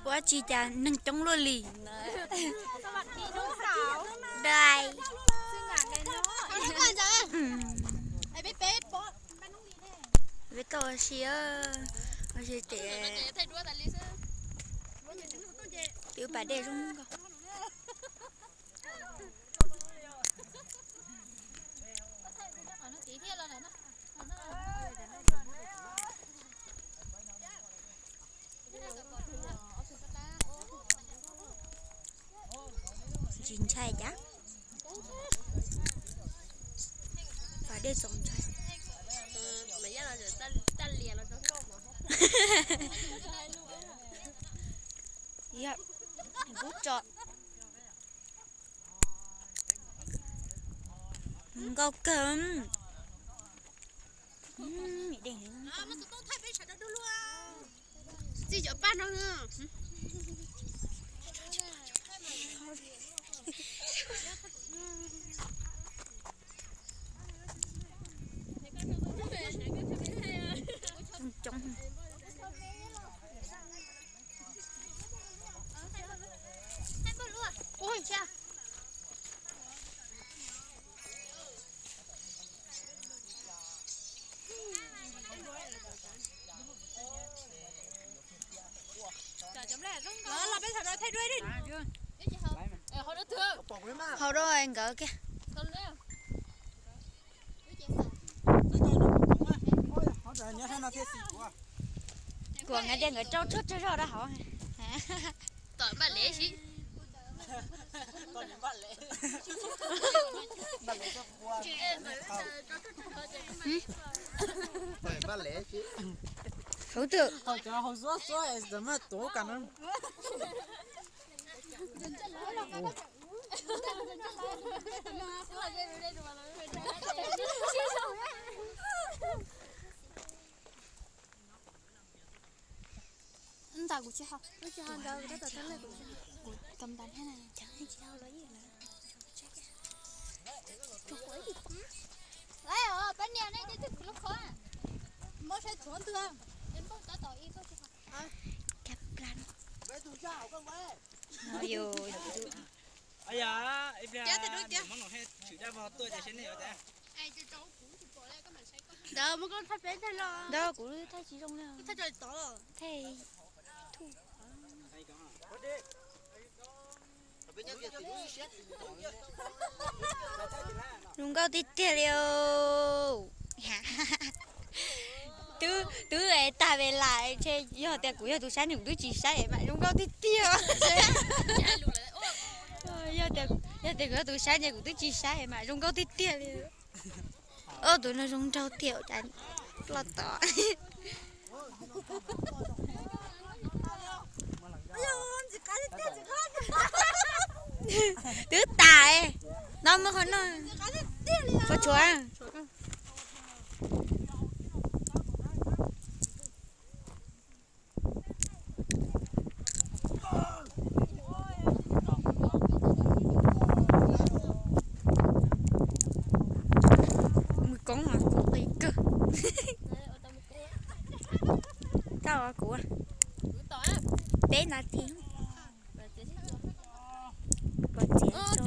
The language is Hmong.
Ua tsi cas neeg coob luaj li. Dai. Peb tau ua si, ua si ces twb pas dej zoo nkauj. Tsis ntshai cas. Pas dej txaus ntshai. Yog, kuv tso. Nkauj kawg. Txij cov paj no. Coob. Haus rau nkawd kiag. Kuv nqa tias nkawd rau tshuaj tsawg zog rau hauv. Tom npaj lev si. Huv twm. Nta kuv tsis haus, kuv tsis haus ntawd, kuv tab tom tau lej kuv tsis haus. Kuv tom ntawd thiab na, tsis haus los yeej lawm. Pab niag nej twb lub qhov. Muab saib tshuav ntwg. Cab plas. Ntawd muab koj thaij peb thaij los. Ntawd kuv thaij tsis zoo li. Thaij tod los. Thaij thuj. Zoo nkauj tiag tiag li. Twb, twb tag ve las, yog tias kuv yog tus saib ne kuv twb tsis saib mas zoo nkauj tiag tiag. Yog tias kuv yog tus saib ne kuv twb tsis saib mas zoo nkauj tiag tiag li. Ob tug no zoo nraug tiag cas ploj tom. Twb tas, no muab qhov no, qhov tshuav. Mus koob mas kuv qis kawg. Tau kuv peb nas this. Pom txiav.